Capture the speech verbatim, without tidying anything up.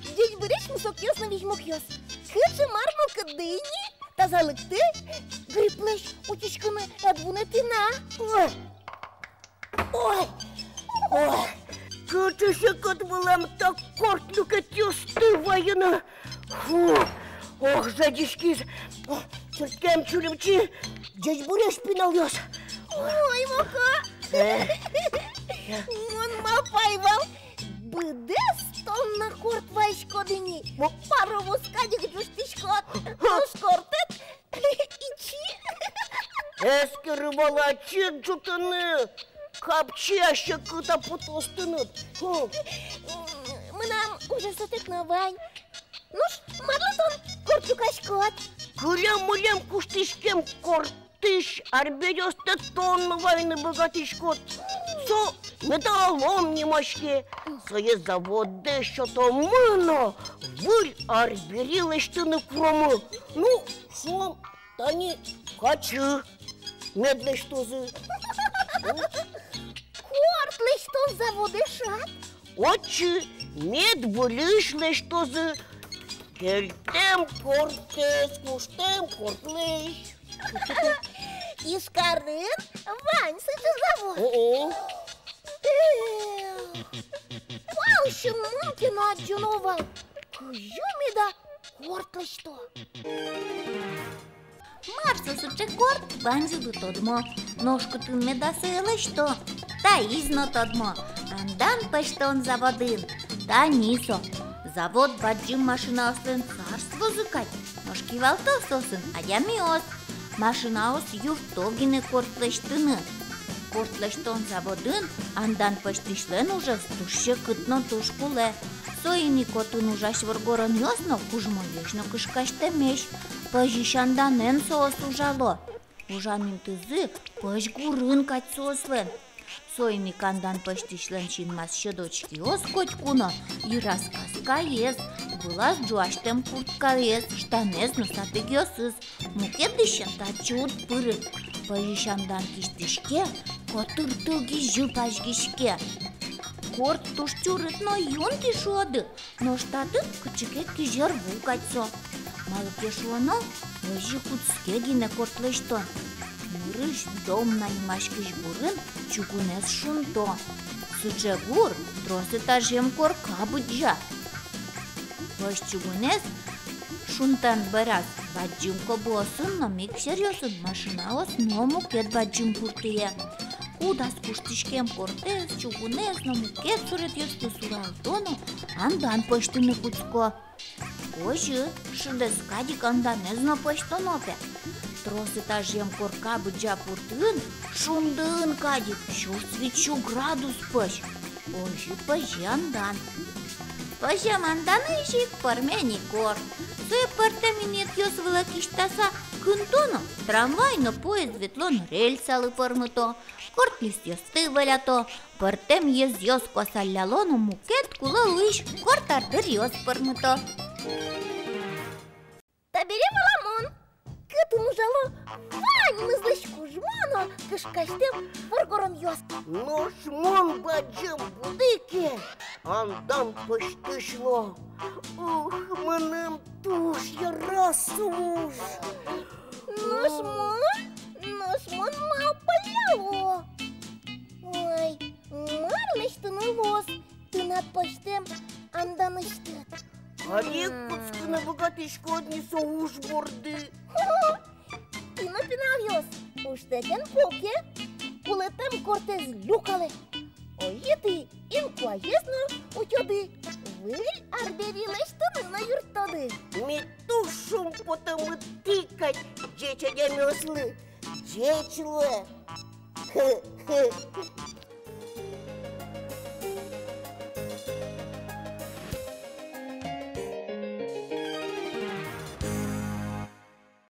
Ӟечбуресь, мусокъёс но визьмукъёс! Кыӵе мар мылкыдды ини, тазалыкты, грипплэсь утиськыны ӧд вунэты на. Ой! Ой! Ой! Кыӵе секыт вылэм та корт люкетъёсты вайыны! Фу! Ох, жадиськиз! О, чырткем Чулимчи, ӟечбуресь, пиналъёс! Ой, Моко! Э. Мон малпай вал, быдэс тон но корт вайиськод ини. Мо? Паровоз кадь ик ӝутӥськод. Нош кортэд ичи. Эскеры вал ачид ӝутыны, капчи-а, секыт-а потоз тыныд. Хм. Мынам ужасотэк но вань. Нош марлы тон корт люкаськод? Кылем-мылем куштӥськем кортысь арбериостэс тон но вайыны быгатӥськод. Со металлолом нимаське. Сое заводэ сётомы но, выль арбери лэсьтыны куромы. Ну, шуом, тани качы мед лэсьтозы. Корт лэсьтон заводэ шат? Отчы, мед выльысь лэсьтозы. Кельтэм кортэз куштэм кортлэсь. Ижкарын вань сыӵе завод. О-о. Эх, палчын мон ке но адӟоно вал, кызьы меда корт лэсьто. Мар со сыӵе корт, ваньзылы тодмо. Нош кытын меда сое лэсьто, таиз но тодмо. Андан пӧзьтон заводын. Тани со. Завод бадӟым машинаослэн царствозы кадь. Нош кивалто соосын адямиос. Машинаос юртто гинэ корт лэсьтыны. Корт лэсьтон заводын андан пӧзьтӥсьлэн ужез туж секыт но туж кулэ. Соин ик отын ужась воргоронъёс но кужмоесь но кышкасьтэмесь. Пӧзись анданэн соос ужало. Ужан интызы пӧсь гурын кадь соослэн. Соин ик андан пӧзьтӥсьлэн синмаз сьӧд очкиос котьку но, йыраз каскаез, вылаз ӝуасьтэм курткаез, штанэз но сапегъёсыз. Мукетыз сяна татчы уд пыры. Пӧзись андан кистӥське, котыр тыл гизьы пазьгиське. Корт туж чурыт но юн ке шуоды, нош татын кыӵе ке кизер ву кадь со. Малы ке шуоно, озьы кутске гинэ корт лэсьтон. Нырысь Домна нимаськись гурын чугунэз шунто. Сыӵе гур трос этажъем корка быдӟа. Пӧсь чугунэз шунтан бераз бадӟым кобыосын но миксеръёсын машинаос но мукет бадӟым пуртые. Кудаз куштӥськем кортэз, чугунэз но мукет суретъёсты суралто но андан пӧзьтыны кутско. Озьы шыдэз кадь ик анданэз но пӧзьтоно пе. Трос этажъем корка быдӟа пуртыын шундыын кадь ик сюрс витьсю градус пӧсь. Озьы пӧзе андан. Пӧзем анданысь ик пӧрме ни корт. Сое пӧртэм инъетъёс вылэ кисьтаса кынто но, трамвай но поезд ветлон рельсалы пӧрмыто, корт листъёсты вӧлято, пӧртэм йӧзъёс куасалляло но мукет кулэ луись корт ар дыръёс пӧрмыто. Табере валамон, кытын ужало ваньмызлэсь кужмо но кышкасьтэм воргоронъёс. Нош мон бадӟым буды ке, андан пӧзьтӥсь луо. Ух, мыным туж яра со уж. Нош мон, нош мон малпалляло. Ой, мар лэсьтыны луоз тынад пӧзьтэм анданысьтыд? Али кутскыны быгатӥськод ни со уж борды. Тӥ но, пиналъёс, ужтэк эн поке, кулэтэм кортэз люкалэ. Озьы тӥ инкуазез но утёды, выль арбери лэсьтыны но юрттоды. Ми туж шумпотомы тӥ кадь ӟеч адямиослы. Ӟеч луэ.